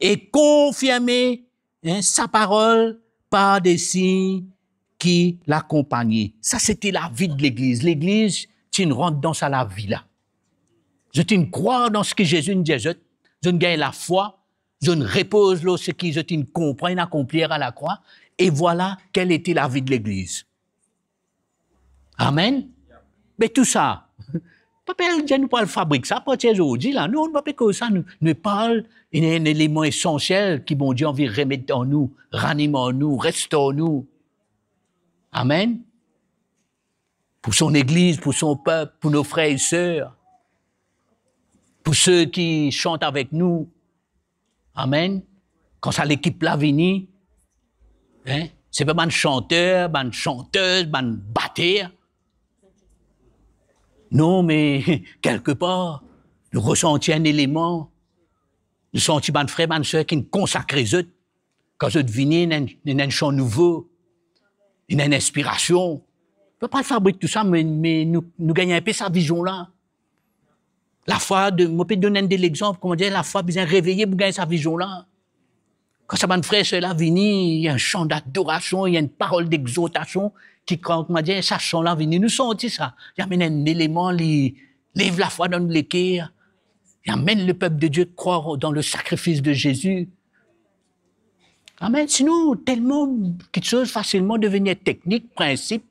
et confirmait, hein, sa parol par des signes qui l'accompagnaient. Sa, se ti lavi de legliz. Legliz ti inn rant dan sa lavi la. Zot inn krwar dan seki Zezi inn dir zot, zot inn gagn lafwa, zot inn repoz lor seki zot inn konpran, inn akonplir a lakrwa, e vwala, quelle était la vie de legliz. Amen. Me tou sa, pa pe al dir nou pou al fabrik sa apartir zordi la. Non, nou pa pe koz sa, nou, nou parl enn, enn eleman esansiel ki Bondie anvi remet dan nou, ranim an nou, restor nou. Amen. Pour son église, pour son peuple, pour nos frères et sœurs, pour ceux qui chantent avec nous. Amen. Kan sa lekip la vini, hein, se pa bann santer, bann santez, bann bater. Non, me kelkepar, nou resanti enn eleman. Nou santi bann frer, bann ser ki'nn konsakre zot. Kan zot vini, ena enn, ena enn san nouvo, ena enn inspirasion. Nou pa fabrik tou sa, me, me nou, nou gagn inpe sa vizion la. Lafwa de, mo pe donn enn de lexanp, kouma dir, lafwa bizin reveye pou gagn sa vizion la. Kan sa bann frer, ser la vini, ena enn san dadorasion, ena enn parol dexortasion ki, kan, kouma dir, sa san la vini, nou santi sa. Li amenn enn eleman, li lev lafwa dan nou leker. Li amenn lepep de Die krwar dan le sakrifis de Zezi. Amen. Sinon, telman kiksoz fasilman deveni teknik, prinsip.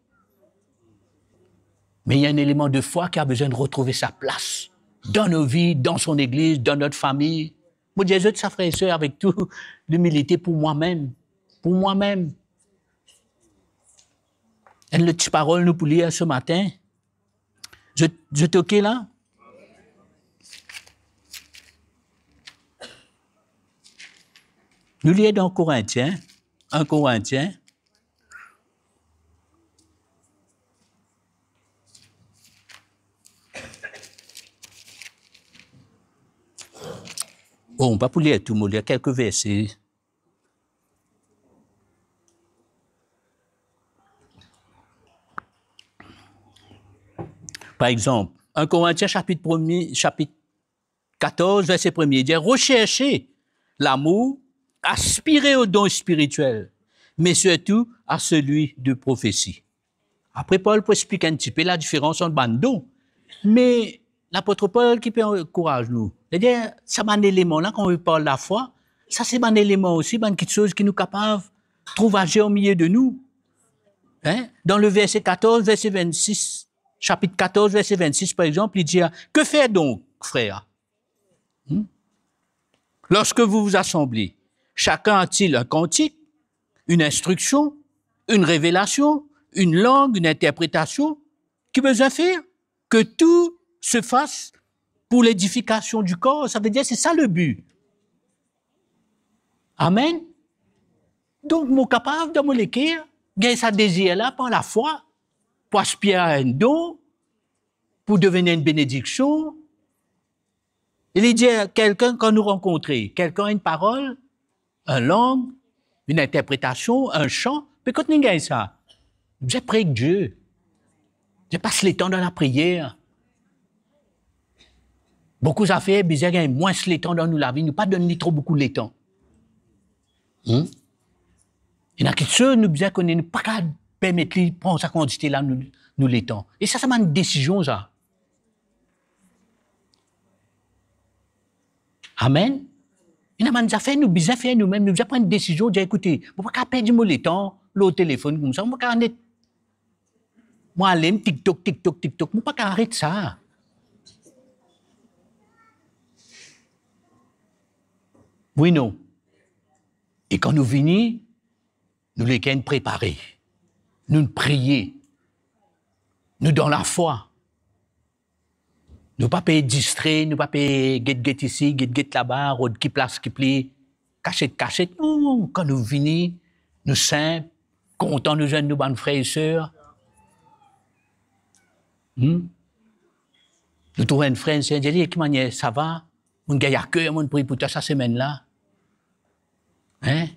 Me ena enn eleman de fwa ki a bizin retrouve sa plas dan nou vi, dan son legliz, dan nou fami. Mo dir zot sa, frer e ser, avek tou limilite, pou mwa mem. Pou mwa mem. Enn lot ti parol nou pou lir se matin. Zot, zot ok la? Nou lir dan Korintien, enn Korintien. Bon, pa pou lir tou, mo lir kelke verse. Par exanp, enn Korintien sapit premie, sapit katorz, verse premie, dir, recherchez l'amour, aspirez aux dons spirituels, mais surtout à celui de prophétie. Apre, Pol pou explik enn tipe ladiferans ant bann don. Me lapot Pol ki pe ankouraz nou. Li dir, sa bann eleman la, kan nou parl lafwa, sa se bann eleman osi, bann kiksoz ki nou kapav trouv aze omilie de nou. Hein? Dan le verse katorz, verse vennsis, sapit katorz, verse vennsis, par exanp, li dir, que faire donc, frères? Hmm? Lorsque vous vous assemblez, chacun a-t-il un cantique, une instruction, une révélation, une langue, une interprétation? Ki bizin fer? Que tout se fasse pour l'édification du corps. Savedir, se sa le bi. Amen. Donk, mo kapav, dan mo leker, gagn sa dezir la par lafwa, pou aspire a enn don, pou devni enn benediksion. E li dir, kelkenn, kan nou rankontre, kelkenn ena enn parol, enn lang, enn interpretasion, enn san, me kot nou gagn sa? Bizin priye ek Die. Bizin pas letan dan lapriyer. Boukou zafer bizin gagn mwins letan dan nou lavi, nou pa donn li tro boukou letan. Hmm? Ena kiksoz nou bizin kone, nou pa kapav permet li pran sa kantite la nou, nou letan. E sa, sa bann desizion sa. Amen. Ena bann zafer nou bizin fer noumem, nou bizin pran enn desizion, dir, ekoute, mo pa kapav perdi mo letan lor telefonn koumsa, mo pa kapav net, mo alim TikTok, TikTok, TikTok, mo pa kapav aret sa. Wi, non. E kan nou vini, nou leker inn prepare. Nou'nn priye. Nou dan lafwa. Nou pa pe distre, nou pa pe get, get isi, get, get laba, rod ki plas ki pli, kasiet, kasiet. Non, kan nou vini, nou sinp, kontan nou zwenn nou bann frer e ser. Hmm? Nou trouv enn frer, enn ser, dir li, ki manier, sa va? Mo'nn gagn aker, mo'nn priye pou twa sa semenn la. Hein?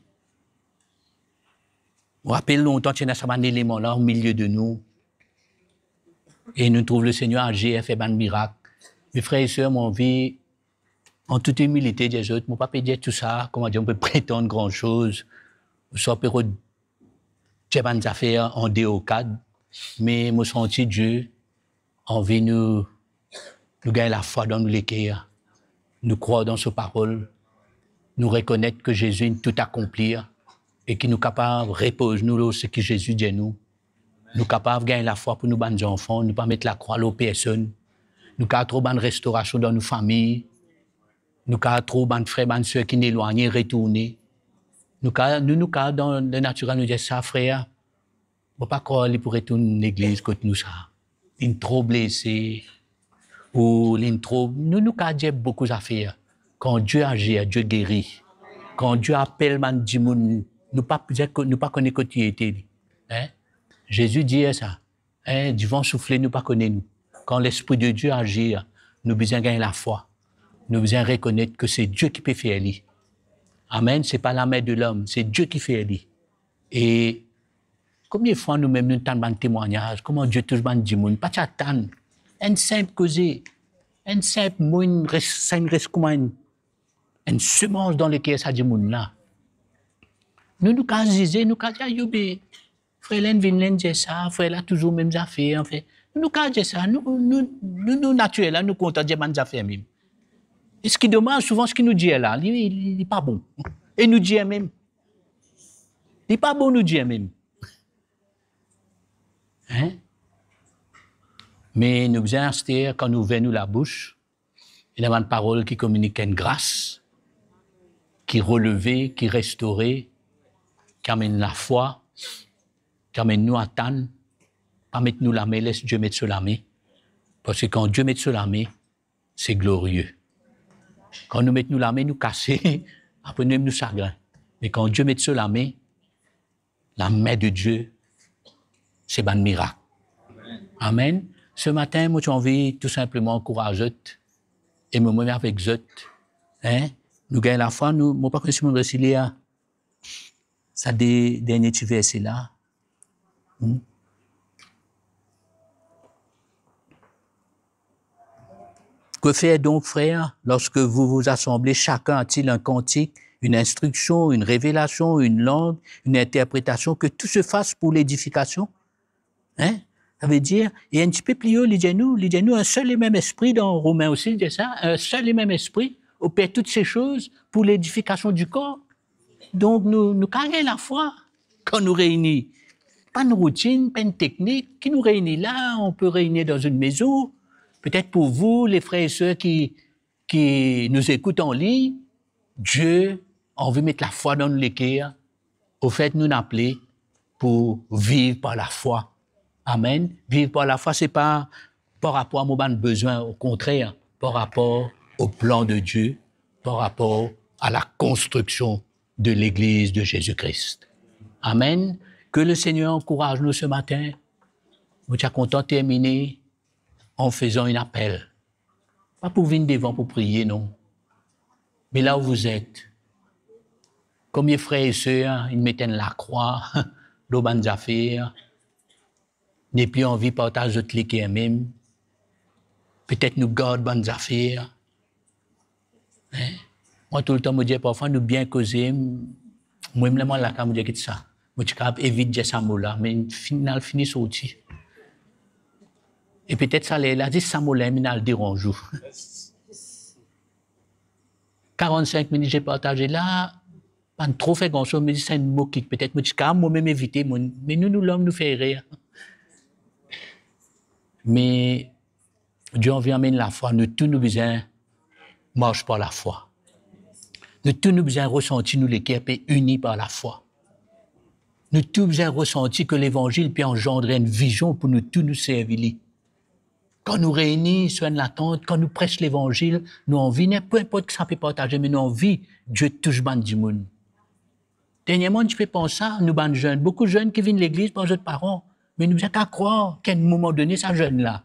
Mo rapel lontan ti ena sa bann eleman la omilie de nou. E nou trouv Lesegner azir, fer bann mirak. Me frer e ser, mo anvi, an tout imilite, dir zot, mo pa pe dir tou sa, kouma dir, mo pe pretann gran soz, ouswa pe rod dir bann zafer an deor kad, me mo santi Die anvi nou nou gagn lafwa dan nou leker, nou krwar dan so parol, nou rekonet ki Zezi inn tou akonpli e ki nou kapav repoz nou lor seki Zezi dir nou. Nou kapav gagn lafwa pou nou bann zanfan, nou pa met lakrwa lor personn. Nou kapav trouv bann restorasion dan nou fami. Nou kapav trouv bann frer, bann ser ki elwagne retourne. Nou kapav, nou, nou kapav dan lenatirel, nou dir, sa frer, mo pa krwar li pou retourn legliz kot nou sa. Linn tro blese, ou linn tro, nou, nou kapav dir boukou zafer. Kan Die azir, Die geri. Kan Die apel bann dimoun, nou pa, nou pa kone kot li ete li. Hein? Zezi dir sa. Hein, divan soufle, nou pa kone nou. Kan Lespri de Die azir, nou bizin gagn lafwa. Nou bizin rekonet ki se Die ki pe fer li. Amen. Se pa lame de lom, se Die ki fer li. E konbien fwa nou mem nou tann bann temwagnaz, kouma Die tous bann dimoun, pa ti atann. Enn sinp koze, enn sinp mo, inn res, sa inn res kouma enn, enn semans dan leker sa dimoun la. Nou, nou kapav zize, nou kapav dir, ayo be, frer la inn vinn, la inn dir sa, frer la touzour mem zafer, anfin. Nou, nou kapav dir sa, nou, nou, nou, nou natirel la, nou kontan dir bann zafer mem. E seki domaz, souvan seki nou dir la, li, li, li pa bon. E nou dir mem. Li pa bon nou dir mem. Hein? Me nou bizin aster, kan nou ouver nou labous, ena bann parol ki kominik enn gras, ki releve, ki restore, ki amenn lafwa, ki amenn nou atann, pa met nou lame, les Die met so lame. Parski kan Die met so lame, se glorie. Kan nou met nou lame, nou kase, apre nou mem nou sagrin. Me kan Die met so lame, lame de Die, se bann mirak. Amen. Se matin, mo ti anvi tou sinpleman ankouraz zot, e mo mem avek zot, hein, nou gagn lafwa, nou, mo pa kone si mo resi lir sa de, dernie ti verse la. Hmm. Que faire donc, frères, lorsque vous vous assemblez, chacun a-t-il un cantique, une instruction, une révélation, une langue, une interprétation, que tout se fasse pour l'édification? Hein? Savedir, e enn tipe pli o, li dir nou, li dir nou, un seul et même esprit, dan Romin osi, li dir sa, un seul et même esprit opère toutes ces choses pour l'édification du corps. Donk, nou, nou kapav gagn lafwa kan nou reini. Pa enn routinn, pa enn teknik, ki nou reini la, on peut réunir dans une maison. Peut-être pour vous, les frères et sœurs qui, qui nous écoutent en ligne, Dieu anvi met lafwa dan nou leker. Ofet, nou apele pou viv par lafwa. Amen. Viv par lafwa, se pa par rapor a mo bann bezwin, okontrer, par rapor au plan de Dieu, par rapor a la konstriksion de Legliz de Zezi Kri. Amen. Que le Seigneur encourage nous ce matin. Mo ti a kontan termine an fezan enn apel. Pa pou vinn devan pou priye, non. Mais là où vous êtes, konbien frer e ser inn met enn lakrwa lor bann zafer, nepli anvi partaz zot leker mem, petet nou gard bann zafer. Hein? Mwa toultan mo dir, parfwa nou bien koze, mwa mem ler mo al lakaz mo dir, "Get sa." Mo ti kapav evit dir sa mo la, me final fini sorti. E petet sa ler la, zis sa mo la inn al deranz ou. Karant-sink minit mo ti partaze la, pa tro fer gran soz, mo dir sa enn mo ki petet mo ti kapav mo mem evite, mo, me nou, nou lom, nou fer erer. Me Dieu anvi amenn lafwa, nou tou nou bizin mars par lafwa. Nou tou nou bizin resanti nou leker pe ini par lafwa. Nou tou bizin resanti ki Levanzil pe anzandre enn vizion pou nou tou nou servi li. Kan nou reini sou enn latant, kan nou pres Levanzil, nou anvi, ninport ki sa pe partaze, me nou anvi Dieu tous bann dimoun. Dernierman, ti pe pans sa, nou bann zenn, boukou zenn ki vinn legliz par zot paran, me nou bizin kapav krwar ki enn moman done sa zenn la,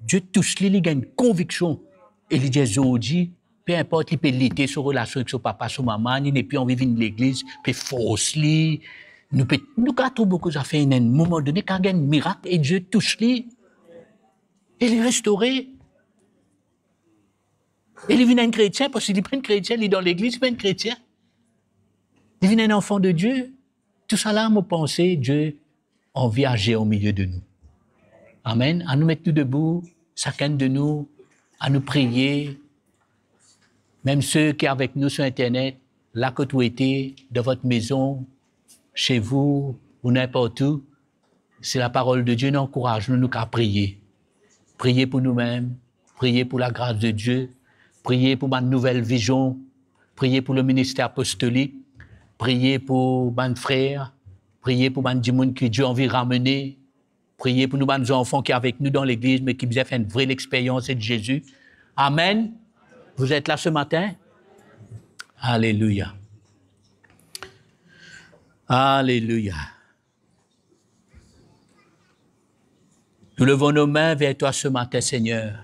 Dieu tous li, li gagn konviksion, e li dir zordi, pe inport li pe lite so relasion ek so papa, so mama, li nepli anvi vinn legliz, pe fors li, nou pe, nou kapav trouv boukou zafer, enn moman done, kapav gagn mirak, e Dieu tous li, e li restore. E li vinn enn kretien, parski li pa enn kretien, li dan legliz, li pa enn kretien. Li vinn enn anfan de Dieu. Tousala, mo panse, Dieu anvi azir o milie de nou. Amen. Anou met nou debou, sakenn de nou, anou priye, mem se ki avek nou sir internet, la kot ou ete, dan vot mezon, chez vous, ou ninport ou, si laparol de Die inn ankouraz nou, nou kapav priye. Priye pou noumem, priye pou lagras de Die, priye pou bann nouvel vizion, priye pou le minister apostolik, priye pou bann frer, priye pou bann dimoun ki Die anvi ramene, priye pou nou bann zanfan ki avek nou dan legliz, me ki bizin fer enn vre lexperyans de Zezi. Amen. Vous êtes là ce matin? Alléluia. Alléluia. Nous levons nos mains vers toi ce matin, Seigneur,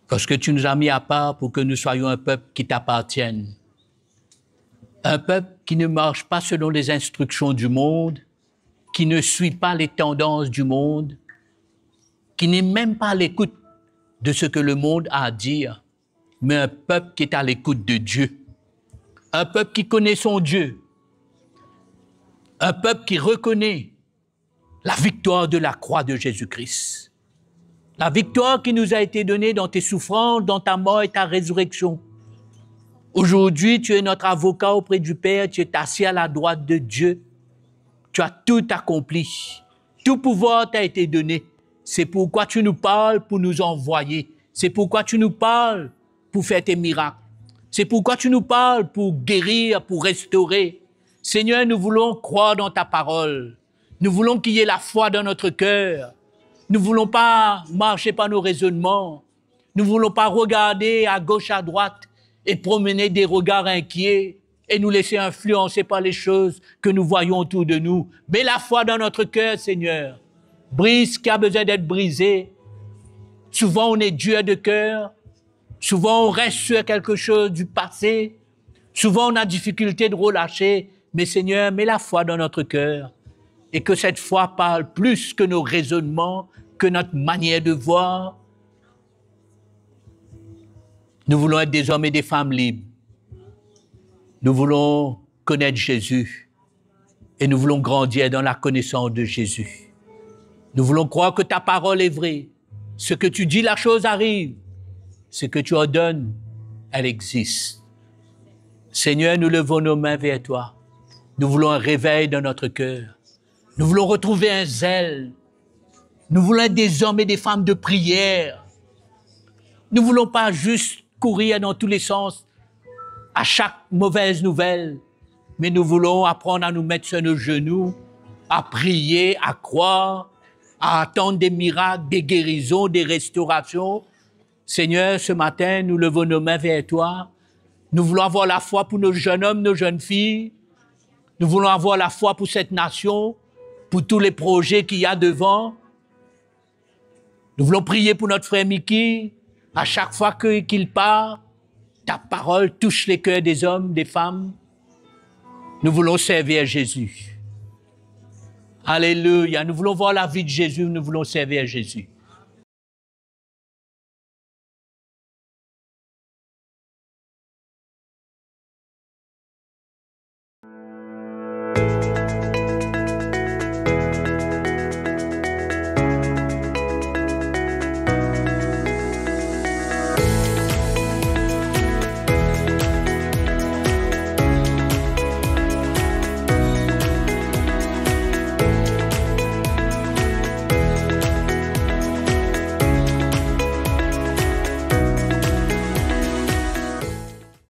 parce que tu nous as mis à part pour que nous soyons un peuple qui t'appartienne. Un peuple qui ne marche pas selon les instructions du monde, qui ne suit pas les tendances du monde, qui n'est même pas à l'écoute de ce que le monde a à dire, mais un peuple qui est à l'écoute de Dieu. Un peuple qui connaît son Dieu. Un peuple qui reconnaît la victoire de la croix de Jésus-Christ. La victoire qui nous a été donnée dans tes souffrances, dans ta mort et ta résurrection. Aujourd'hui, tu es notre avocat auprès du Père, tu es assis à la droite de Dieu. Tu as tout accompli. Tout pouvoir t'a été donné. C'est pourquoi tu nous parles pour nous envoyer. C'est pourquoi tu nous parles pour faire tes miracles. C'est pourquoi tu nous parles pour guérir, pour restaurer. Seigneur, nous voulons croire dans ta parole. Nous voulons qu'il y ait la foi dans notre cœur. Nous voulons pas marcher par nos raisonnements. Nous voulons pas regarder à gauche, à droite et promener des regards inquiets et nous laisser influencer par les choses que nous voyons autour de nous. Mets la foi dans notre cœur, Seigneur. Brise ce qui a besoin d'être brisé. Souvent, on est dur de cœur. Souvent, on reste sur quelque chose du passé. Souvent, on a difficulté de relâcher. Mais Seigneur, mets la foi dans notre cœur. Et que cette foi parle plus que nos raisonnements, que notre manière de voir. Nous voulons être des hommes et des femmes libres. Nous voulons connaître Jésus. Et nous voulons grandir dans la connaissance de Jésus. Nous voulons croire que ta parole est vraie. Ce que tu dis, la chose arrive. Ce que tu ordonnes, elle existe. Seigneur, nous levons nos mains vers toi. Nous voulons un réveil dans notre cœur. Nous voulons retrouver un zèle. Nous voulons être des hommes et des femmes de prière. Nous voulons pas juste courir dans tous les sens à chaque mauvaise nouvelle, mais nous voulons apprendre à nous mettre sur nos genoux, à prier, à croire, à attendre des miracles, des guérisons, des restaurations. Seigneur, ce matin, nous levons nos mains vers toi. Nous voulons avoir la foi pour nos jeunes hommes, nos jeunes filles. Nous voulons avoir la foi pour cette nation, pour tous les projets qu'il y a devant. Nous voulons prier pour notre frère Mickey. À chaque fois que, qu'il part, ta parole touche les cœurs des hommes, des femmes. Nous voulons servir Jésus. Alléluia. Nous voulons voir la vie de Jésus, nous voulons servir Jésus.